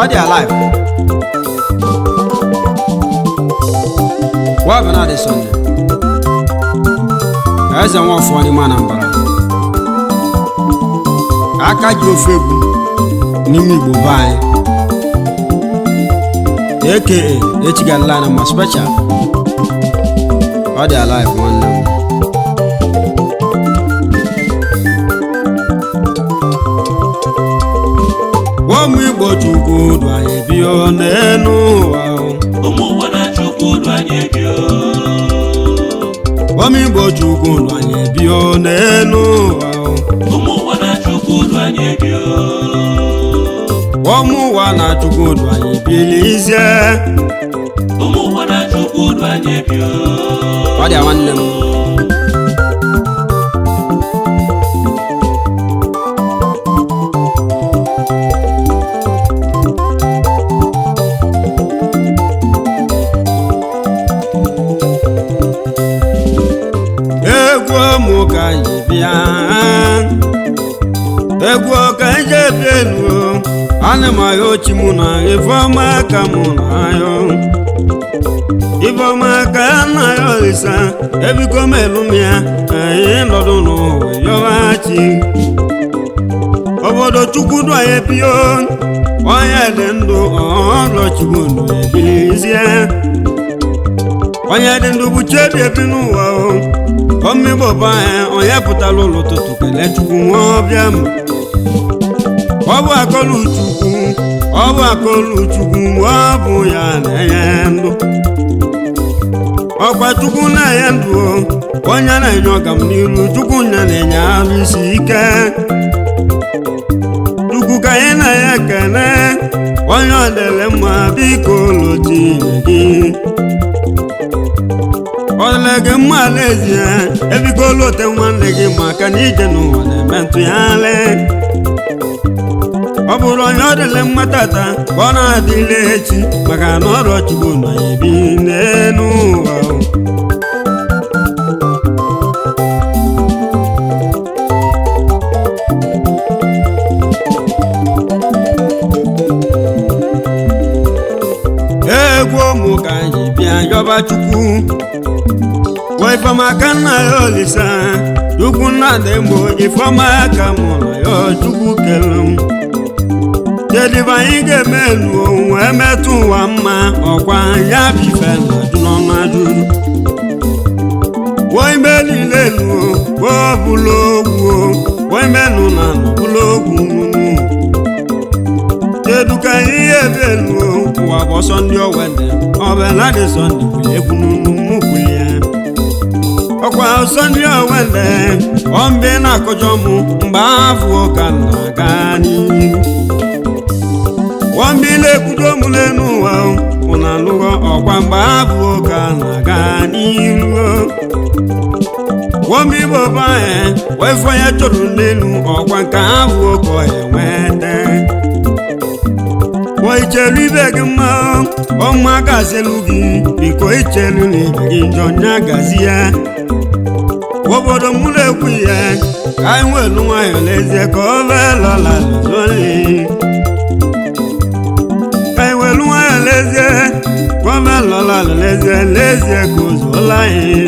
Ọ dị alive. Wa bụ na dị Sunday. Eze Nwafor n'ime Anambra. Aka ji ofe egwu n'ime Igbo be anyị. AKA Echigala na ma special. Ọ dị alive, nwanne m. Ụmụ Igbo, Chukwu du anyị bio n'elu ụwa. Ụmụ ụwa na Chukwu du anyị ebio. Ụmụ Igbo, Chukwu du anyị bio n'elu ụwa. Ụmụ ụwa na Chukwu du anyị ebio. Ụmụ ụwa na Chukwu du anyị bilizie. Ụmụ ụwa na Chukwu du anyị ebio. Ọ dị, nwanne m. Egwu ụmụ ka anyị bịa, egwu ka anyị ebi elu. Ana m ayọ chi mụ na ifeọma ka mụ na ayọ ifeọma ka na ayọ. Olisa ebiko m elu m ya, anyị nọdụ n'ụwa yọba chi obodo. Chukwu du anyị bio. Onye dị ndụ ọlọ, Chukwu ndụ ebilizie. Onye dị ndụ bụ chiebi ebi n'ụwa. O omigbo bụ anyị, onye pụtara ụlọ ụtụtụ kelee Chukwu. Nwa ọbịa m, ọ bụ akọlụ Chukwu, ọ bụ akọlụ Chukwu, ọ bụ ya na-enye ndụ. Ọkwa Chukwu na-enye ndụ, onye na-enye ọgam n'iru. Chukwu nya na-enye arụ isi ike. Chukwu ka anyị na-enye ekele. Onye ọ dịrị mma, biko lụti gị. Ọ dịrị gị mma n'ezie, ebiko lote nwanne gị, maka na ije n'ụwa na-eme ntụgharị. Ọ bụrụ onye ọ dịrị mma tata ka ọ na-adịle echi, maka na ọrụ Chukwu na ebi n'elu ụwa. Egwu ụmụ ka anyị bịa yọba Chukwu wee ifeọma ka nna ya. Olisa Chukwu nna dị mgbo, ifeọma ka mụ na ya. Chukwu kele m. Kedu ife anyị ga-eme elu wee metụ ụwa mma? Ọkwa ya bụ ife na ajụ n'ọnụ ajụjụ. Wee ime niile elu wee bụlụ ogwu, wee menụ na bụlụ ogwu nunu. Kedu ka anyị ebe elu ụwa bụ ọsọ ndị owede ọbụla dị sọnde kwuli egwu nunu mụ kwuli ya. Ọkwa ọsọ ndị owede ọmbe na-akọjọ mụ mgbe afọ ka na-aga n'ihu. Wọ́n na-ekwudo m n'elu ụwa ụna alụghọ. Ọkwa mgbe abụ ka na-aga n'iru. Wọ́n igbo be anyị wee fọ ya chọrọ n'elu. Ọkwa nke abụ ka ọ enweta. Wọ́n ichelu ibe gị mma, ọma gazielu gị. Biko, ichelu na ibe gị njọ, nya gazi ya. Obodo mụ na-ekwu ya ka anyị nwelu nwayọ n'ezie, ka ọ belọla zoli. Ka anyị welu nwayọ n'ezie, ka ọ belọla n'ezie, n'ezie ka o zuola anyị.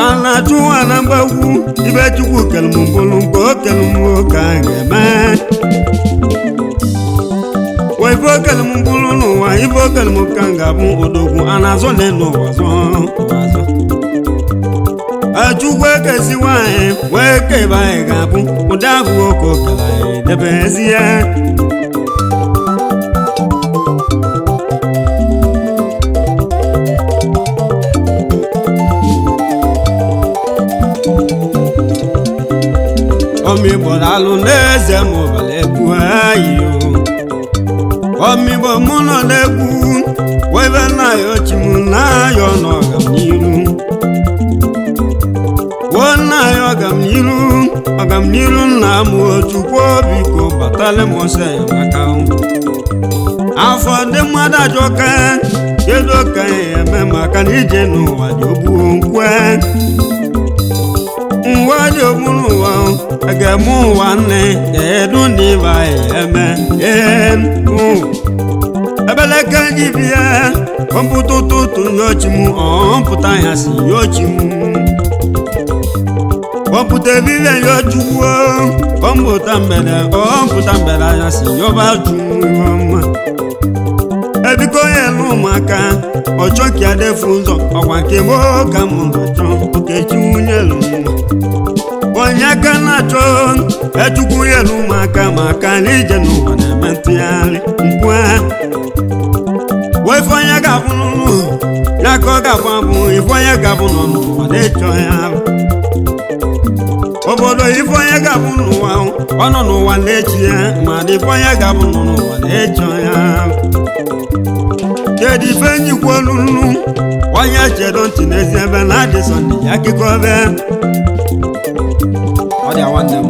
Ala chụwa na mgbagwu ibe Chukwu kere m bụrụ nke o kere m ka a ga-eme. Wa ife okele m bụrụ n'ụwa, ife okele m ka m ga-abụ. Odogwu a na-azọ n'elu ụwa zọ ụwa zọ. Chukwu ekesi nwanyị wee kebe anyị ga-abụ ụdị abụ oke okele anyị debezie. Omigbo alụ n'eze m ụbala egwu ayo. Omigbo mụ nọ n'egwu webe na ya ochi m na-ayọ nọ. Agamniru nna m Chukwu biko batala m ọsọ enyemaka. Afọ ndị mmadụ ajọka, kedu ka ya eme maka na ije n'ụwa dị ogbuo nkwe ngwa dị ogbu n'ụwa a ga-eme ụwa nne kedu ndị ịba ya eme ee ebeleke ji bịa kọmpụta ụtụtụ yochi m ọmpụta ya si yochi m kọmpụta ebibie yochukwu kọmpụta mgbede ọmpụta mgbede anya si yoba chuma ebiko ya elu ụmụaka ọchọ ka defu ụzọ ọkwa nke m ka m na-achọ okechi nwunye elu onye aka na-achọ echukwu ya elu ụmụaka maka na ije n'ụwa na-eme ntụgharị mkpu wee ife onye ga-abụ n'ụlọ ya ka ọ ga-abụ abụ ife onye ga-abụ nọ n'ụwa na-echọ ya obodo ife onye ga-abụ n'ụwa ọ nọ n'ụwa na-echi ya ma dị ife onye ga-abụ nọ n'ụwa na-echọ ya. Kedu ife njikwa olulu onye chedo ntị n'ezi ebe na adị Sọnde ya akụkọ ebe ọ dị nwanne m.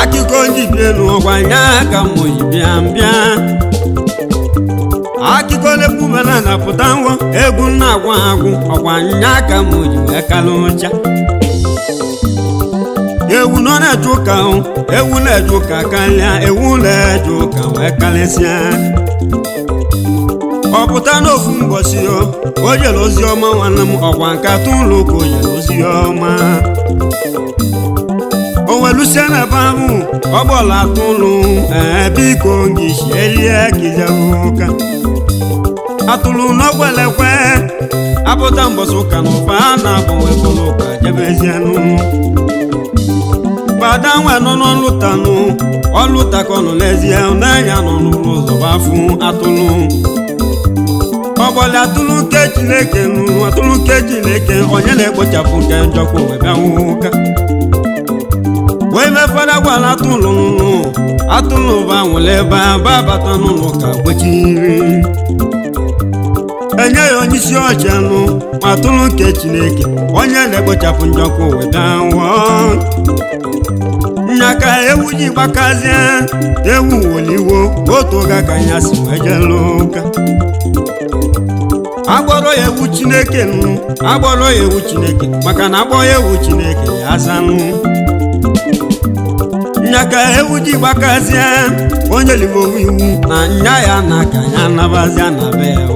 Akụkọ njibi elu ọgwa ya ka m yi bịa mbịa akụkọ na-ekwubana na-apụta ngwa egwu na-agwa agwụ ọgwa nya ka m ji wee kalụ ụcha. Ewu nọ na-eje ụka, ewu na-eje ụka karịa ewu na-eje ụka wee karịsịa. Ọ pụta n'ofu mbọsị o jere ozi ọma nwanne m ọkwa nkata ụlọ ụka o jere ozi ọma o welusie na ebe ahụ ọgbọla atụlụ ee biko gị shierie kizere ụka atụlụ n'ọgwelekwe apụta mbọsị ụka na ụfa a na-agbanwe bụrụ ụka jebezienụ fada nwa nọ n'ọlụtanụ ọlụtakọ nọ n'ezie n'anya nọ n'ụlọ ụzọ gbafụ atụlụ ọgbọla atụlụ nke Chineke nụ atụlụ nke Chineke onye na-ekpochapụ nke njọkwa wee bịanwụ ụka wee mee fada gwara atụlụ nụnụ atụlụ ba nwụrụ ebe a ba bata n'ụlọ ka kwechiri enye ya onye isi ọcha nụ ma atụlụ nke Chineke onye na-ekpochapụ njọkwa wee bịanwụọ nyaka ewu ji gbakazie ewu woliwo otu oge ka ya si wee jelu ụka agbọrọ ya ewu Chineke nụ agbọrọ ya ewu Chineke maka na agbọ ya ewu Chineke ya azanụ nyaka ewu ji gbakazie onye liwo iwu na nya ya na ka ya nabazia na be ya.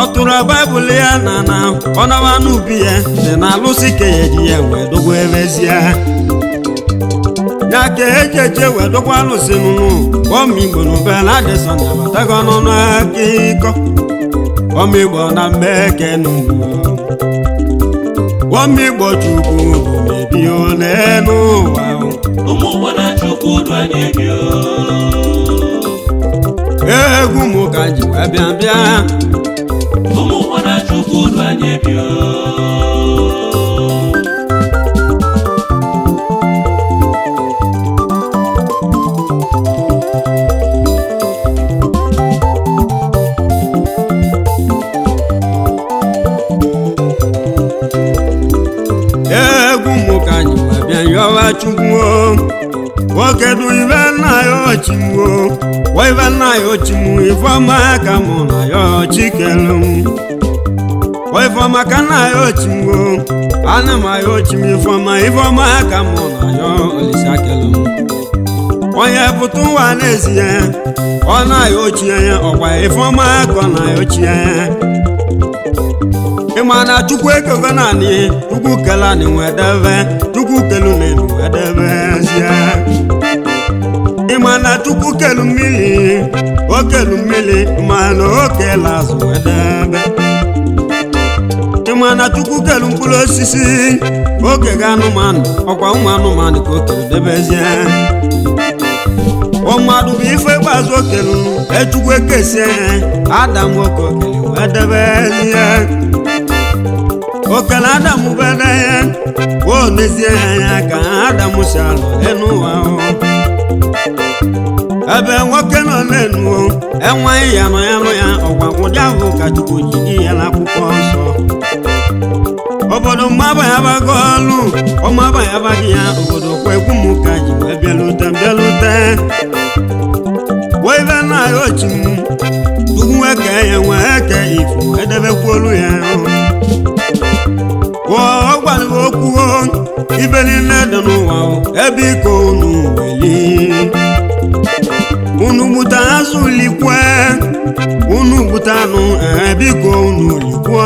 Ọ tụrụ baịbụl ya na na ọ naba n'ubi ya dị na alụsị ka ya eji ya wee dogbo ebezie ya ka eji eje wee dọkwa alụsị nụnụ ọmigbo n'ubela adị Sọnde batago n'ọnụ akụkọ ọmigbo na mmeke nụnụ ọmigbo Chukwu bụ mebi n'elu ụwa. Ụmụ ụwa na Chukwu du anyị bi Egwu m ka ji wee bịa bịa. Ụmụ ụwa na Chukwu du anyị bi. Egwu m ka ji wee bịa yọwa Chukwu nwoke du ibe nna ya ochiwo wa ibe nna ya ochimu ifeọma ka mụ na ya ochikelu m wa ifeọma ka nna ya ochiwo ana m ya ochimu ifeọma ifeọma ka mụ na ya olisakelu m onye pụta ụwa n'ezie ọ na-ya ochie ya ọkwa ifeọma ka ọ na ya ochie. Ịma na Chukwu ekego naanị Chukwu kele anị wee debe Chukwu kelu n'elu wee debezie. Ịma na Chukwu kelu mmiri o kelu mmiri ma na o kele azụ wee debe. Ịma na Chukwu kelu mkpụrụ osisi oge ga anụmanụ ọkwa ụmụ anụmanụ ka o kelu debezie. Mmadụ bụ ife ikpeazụ okelu Echukwu ekesie Adam oke okele wee debezie. Okele Adam bere ya o nezie anya ka Adam si alụ n'ụwa. Ebe nwoke nọ n'enu enweghị ya nọ ya nọ ya ọgwa ụdị ahụ ka Chukwu ji di ya n'akwụkwọ nsọ. Obodo mmaba ya bago ọlụ ọmaba ya baghị ya obodo kwa egwu m ka ji wee bịalute bịalute wee ibe na ya ochi m Chukwu eke ya nwee eke ifu edebekwuolu ya. Ọ gwara m okwu ibe niile dị n'ụwa ebe iko unu weli unu gbute azụ likwe unu gbute anụ biko unu likwe.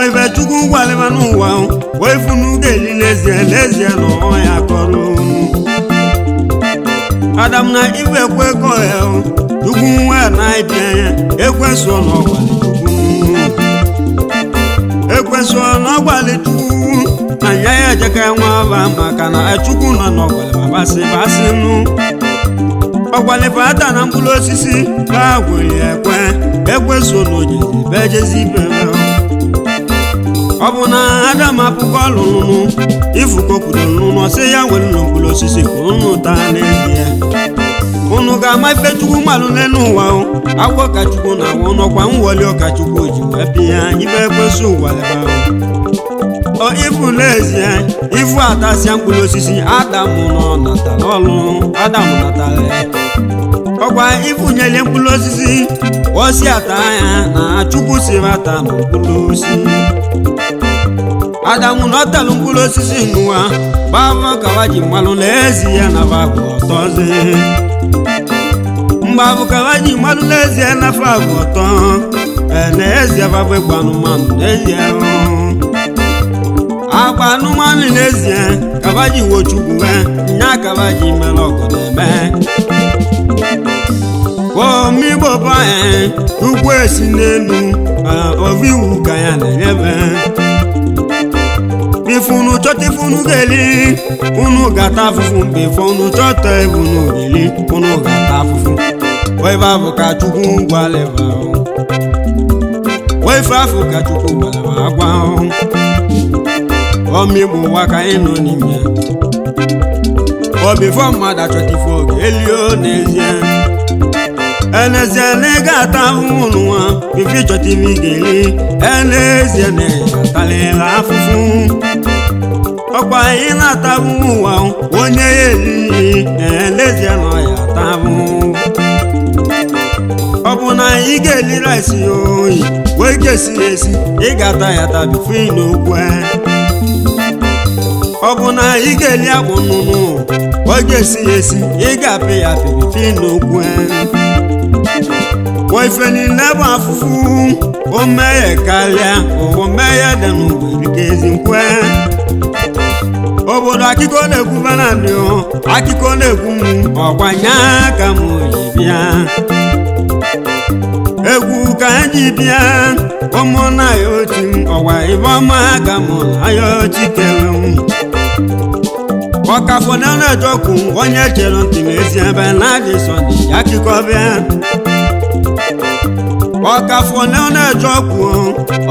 Ibe Chukwu gwalịba n'ụwa wee funu ga-eli n'ezie n'ezie na ọ ya kọrọ unu. Adam na Ive kwekọ ya Chukwu nwe na-ebịa ya ekweso n'ọgbalị Chukwu ekweso n'ọgbalị Chukwu na ya ya ejeka nwa aba maka na Chukwu nọ n'ọgbalị babasị basị nụ ọgbalị fata na mkpụrụ osisi ka gwere ekwe ekweso n'ojezi bejezi ibebe. Ọ bụ na Adam apụkọ lụrụnụ ifuko kwuru nụnụ sị ya nwere nụ mkpụrụ osisi ka unu taa n'ezie unu ga-ama ife Chukwu mmalụ n'elu ụwa agwọ ka Chukwu na awụ n'ọkwa mwoli ọka Chukwu ji wee pịa ibe ekwesị ụwa lebe ahụ. Ifu n'ezie ifu atasịa mkpụrụ osisi Adam nọ natara ọlụ Adam natara ọkwa ifu nyelie mkpụrụ osisi osi ata ya na Chukwu siri ata na mkpụrụ osisi. Adamu na ọtalụ mkpụrụ osisi n'ụwa gbava kawa ji mmalụ n'ezie na babụ ọtọzi mgbabụ kawa ji mmalụ n'ezie na fabụ ọtọ n'ezie babụ ịgba anụmanụ n'ezie agba anụmanụ n'ezie kawa ji wochukwu wee nya kawa ji mere ọgụ na-eme omigbo bụ Chukwu esi n'elu ovi iwu ka ya na-enyebe ifunu chọta ifunu ga-eli unu ga-ata afụfụ mgbe ifunu chọta ibunu ga-eli unu ga-ata afụfụ. Ife afụ ka Chukwu gwalịba ife afụ ka Chukwu gwalịba agwa ọmịgbo ụwa ka anyị nọ n'ime obifọ mmadụ achọta ife oge elio n'ezie enezie na ị ga-ata ahụhụ n'ụwa ife ịchọta ife ị ga-eli enezie na ị atalịla afụfụ ọkwa ị na-ata ahụhụ ụwa onye ya elighị elezie na ọ ya ata ahụhụ. Ọ bụ na ị ga-eli rice oyi wee ga-esi ya esi ị ga-ata ya ata bifo ị n'okwe. Ọ bụ na ị ga-eli akpụ nnụnụ wee ga-esi ya esi ị ga-apị ya apị bifo ị n'okwe. Ife niile bụ afụfụ omeghe karịa ụwa omeghe dị n'ụwa erike ezi nkwe. Obodo akụkọ na-ekwu bananị akụkọ na-ekwu m ọkwa nya ka m ji bịa egwu ka ji bịa ụmụ na ya ochi m ọwa ibe ọma ka mụ na ya ochi kere m. Ọkafọ na na-ejọkwu onye chere ntị n'ezi ebe na-adị sọnde ya akụkọ bịa. Ọkafọ na na-eje ọkwụ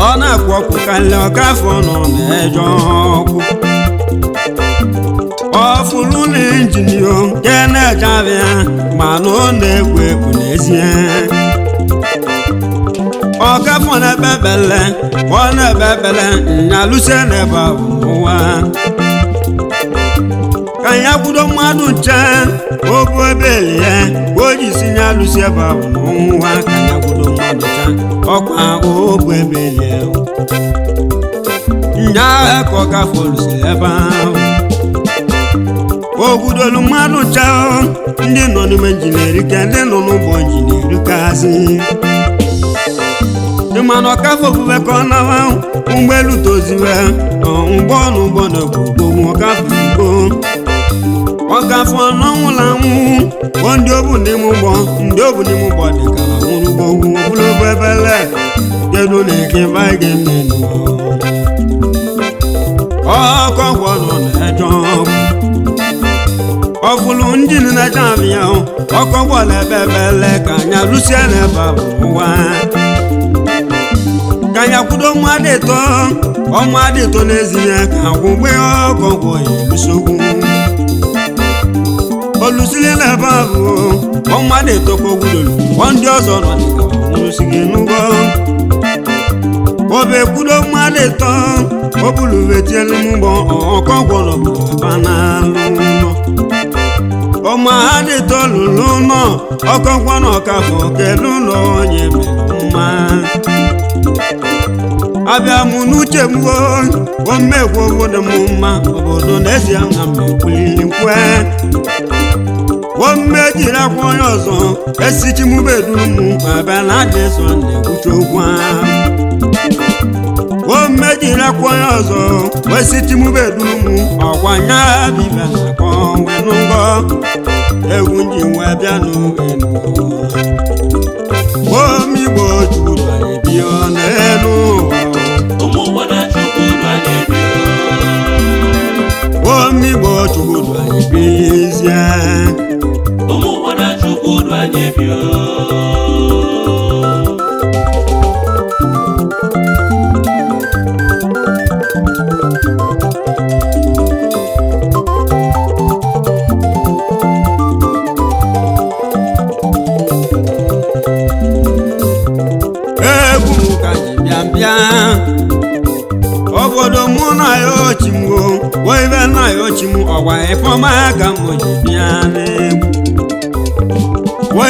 ọ na-akwụ ọkwụ karịa ọkafọ nọ na-eje ọkwụ ọfụrụ na injin nke na-eje abịa mana ọ na-egwu egwu n'ezie. Ọkafọ na-ekpe ekpele ọ na-ekpe ekpele nya lụsie n'ebe ahụ n'ụwa ka ya kwudo mmadụ nche obu ebeli ya o ji si ya lụsi ebe ahụ n'ụwa ka ya kwudo mmadụ nche ọkwa obu ebeli ya nya ka ọkafọ lụsiri ebe ahụ ogwudolu mmadụ nche ndị nọ n'ime njin erike ndị nọ n'ụgbọ njin erikazị mana ọkafọ ofufe ka ọ nawa ụgbọelu toziwe ụgbọ n'ụgbọ na gbogbo ọkafọ igbo ọkafọ n'ọnwụla anwụ ndị obu n'ime ụgbọ ndị obu n'ime ụgbọ dị ka na nwụrụ ụgbọ ogologo ebele kedu na eke ga-eme ọkọ gwọrọ na-eje ọgwụ ọfụlụ njin na-eje abịa ọkọ gwọrọ ebe ebele ka anya lụsie n'ebe ahụ ụwa ka ya kwudo mmadụ ịtọ ọmmadụ ịtọ n'ezie ka agwụgbe ọgọgwọ ya elusogwu olusi Olusili n'ebe ahụ mmadụ etoko gwudolu ndị ọzọ nọ dịka nwụrụsigi n'ụgwọ obe kwudo mmadụ ịtọ obulubetielu mgbọ ọkọgwọrọ banalụ ụlọ ọmọ adịtọ lụlụ nọ ọkọgwọrọ ọkafọ kelu ụlọ onye mere mma abịa mụ n'uche m omegwu obodo m mma obodo n'ezie na m ekwulili nkwe ome jiri akwa onye ọzọ esichi m beduru m abịa na adị so na-ekwuchi okwu ahụ ome jiri akwa onye ọzọ esichi m beduru m ọkwa nya bibia na-akọ wenụgọ egwu nji wee bịa n'elu omigbo juru anyị bịa n'elu ụwa. Ụmụ ụwa na Chukwu du anyị bịa. Omigbo chukwu anyị bịazie. Ụmụ ụwa na Chukwu du anyị bịa. Egwu m ka ji bịa bịa obodo mụ na ya ochimgo ibe na ya ochim ọgwa ifeọma ka m ji bịa n'egwu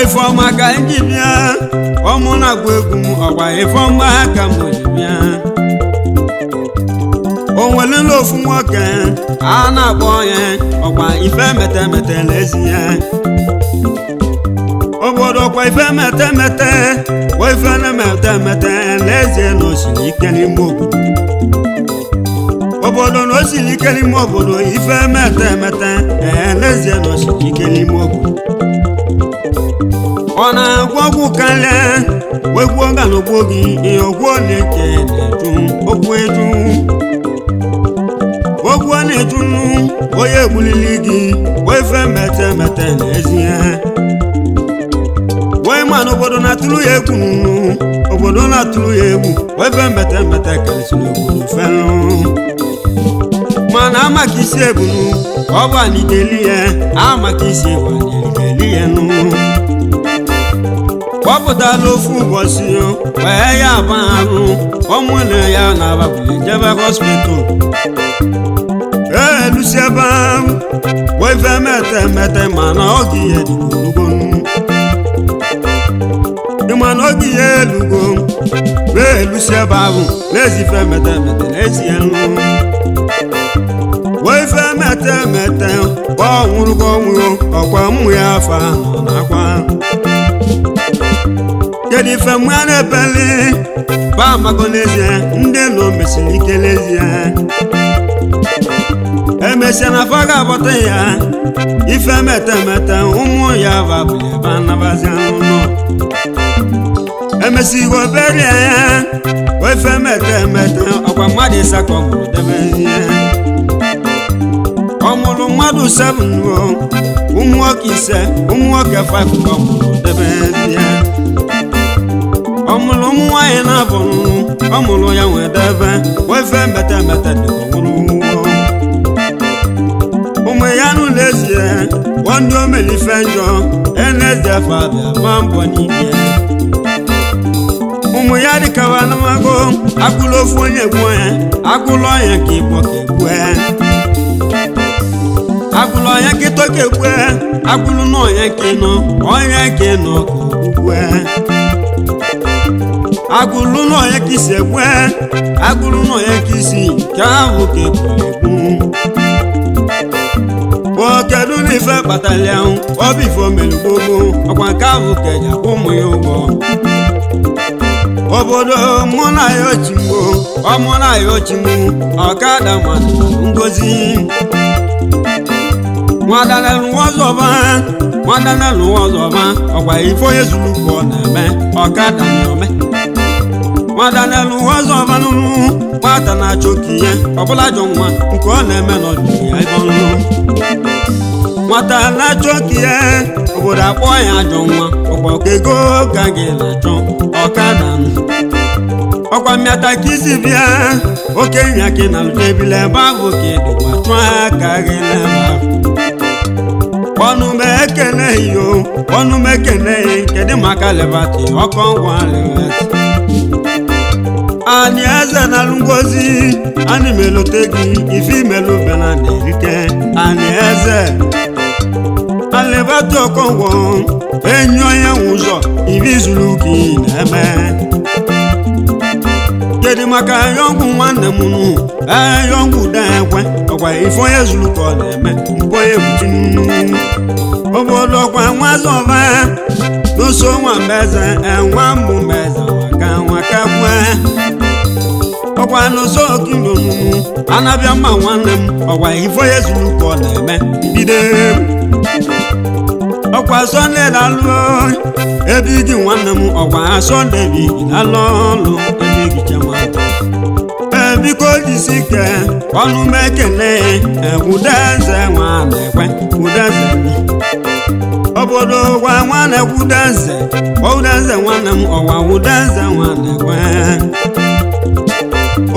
ifeọma ka m ji bịa ọmụ na-agụ egwu m ọgwa ifeọma ka m ji bịa. O nwelela ofu nwoke a na-akpọ ya ọgwa ife metemete n'ezie obodo kwa ife metemete kwa ife na-emetemete n'ezie na osiri ike n'ime obodo obodo na osiri ike n'ime obodo ife metemete ee n'ezie na osiri ike n'ime obodo. Ọ na-agwọ ọgwụ karịa wegwuo ga n'ogbo gị ihe ogwu na-eke na-eju okwu eju okwu a na-eju onye egbulili gị ife metemete n'ezie wee ma na obodo na-atụrụ ya egwu nụ obodo na-atụrụ ya egwu wee mete mete karịsịrị obodo felụ mana amaka isi ebunu ọ bụ anideli ya amaka isi ebu anideli ya nụ ọ pụtala ofu ụbọchị wee ya aba arụ ọmụne ya na-ababuli jebe hospital ee lusi ebe ahụ wee fe mete mete mana ọ gị ya dịka olugo ịma na oge ya elugo wee elusi ebe ahụ n'ezife metemete n'ezi elu wee ife metemete ọ nwụrụgo ọnwụ ọkwa mmụ ya afọ ahụ n'akwa kedu ife mmụ ya na-ebeli ba amago n'ezie ndị nọ mesiri ike n'ezie emesịa na afọ ga-abọta ya ife metemete ụmụ ya babụli ebe anabazi n'ụlọ emesigo obere ya ofe mete mete ọkwa mmadụ ịsatọ mụrụ debe ihe ọ mụrụ mmadụ 7 o ụmụ nwoke 5 ụmụ nwoke 5 ka ọ mụrụ debe ihe ọ mụrụ ụmụ nwaanyị na-abụ ọ mụrụ ya nwee debe ofe mete mete dịka nwụrụ ụmụ ya nụ n'ezie ndị omelife njọ enezie fabia gba mbọ n'ime ụmụ ya dịkawa anụmago agụlụ ofu onye gbuo ya agụlụ ọnya ka ịbọ ka egbue agụlụ ọnya ka ịtọ ka egbue agụlụ na ọnya ka ịnọ ọnya ka ịnọ ka ogbue agụlụ na ọnya ka isi egbue agụlụ na ọnya ka isi nke ahụ ka egburu egbu. O kedu na ife kpatara ya ọ bụ ife omere gbogbo ọkwa nke ahụ ka eji akwụ ụmụ ya ụgwọ obodo mụ na ya ochimbo ọmụ na ya ochimbo ọkada ngozi nwadanelụwọzọba nwadanelụwọzọba ọkwa ife onye zuru ka ọ na-eme ọkada na-eme nwadanelụwọzọba nụrụ nwata na-achọ oke ihe ọbụla jọ nwa nke ọ na-eme n'ọdịnihu ya ebe ọnụ nwata na-achọ oke ihe obodo akpọ ya ajọ nwa ọkwa ego ka gị na-achọ ọkada ọkwa mmịata ka isi bịa okenye gị na lụjebila ebe ahụ ka ịdịkwa chụọ aka gị n'ebe ahụ. Ọnụ m ekene yo, ọnụ m ekene. Kedu maka Lebati ọkọ ngwa Lebati? Anyị eze na ngozi, anyị melote gị ife imelụ bena na-erike. Anyị eze Alebati Ọkọngwọ, enyi onye nwe ụzọ ife izuru ka ị na-eme. Kedu maka yọngwụ nwanne m nụ? Ee, yọngwụ dekwe ọkwa ife onye zuru ka ọ na-eme mpụ onye buchi obodo ọkwa nwa zọba n'ụsọ nwa mbeze enwa mbụ mbeze waka nwaka kwe ọkwa n'ụsọ okindonu anabịa mma nwanne m ọkwa ife onye zuru ka ọ na-eme bido ọkwa Sọnde lalụ ebe gị nwanne m ọkwa Sọnde bi lalụ ọlụ ebe gị chema. Ee, biko jisi ike, ọnụ m ekele. Udeze nwa na-ekwe udeze obodo gwa nwa na-ekwe udeze udeze nwanne m ọwa udeze nwa na-ekwe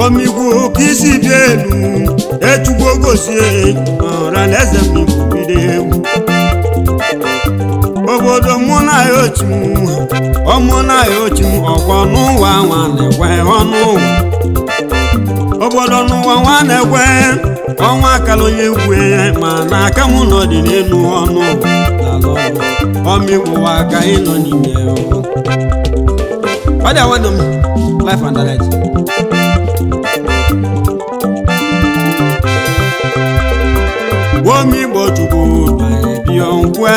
omigwu ka isi bi elu echugbo gosie ọra na eze m igbo bido egwu obodo mụ na ya otu ọmụ na ya otu ọkwọ n'ụwa nwa na-ekwe ọnụ ụwa obodo n'ụwa nwa na-ekwe ọnwa akara onye kwe ma na aka mụ nọ dị n'elu ọnụ ọmịgwụwa ka ị nọ n'ime. Ọ dị awa m life and direct. Omigbo Chukwu bịa nkwe.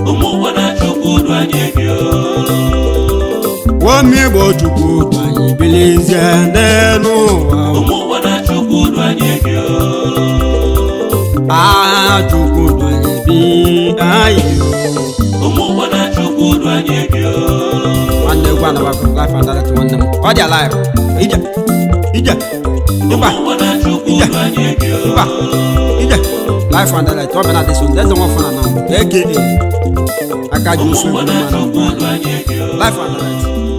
Ụmụ ụwa na Chukwu du anyị bịa. Omigbo Chukwu anyị bilizie n'elu ụwa. Ụmụ ụwa na Chukwu du anyị bịa. Ah, Chukwu anyị bi anyị. Ụmụ ụwa na Chukwu du anyị bịa. Nwanne egwu anabakọ life and direct nwanne m ọ dị alive ije ije Ụmụ ịba ụwa na Chukwu du anyị bịa. ịba ije life and direct ọ bịa na dịsị eze nwa fụna na aka ji Ụmụ osu ụwa egwu na mmanụ Chukwu du anyị bịa. life and direct.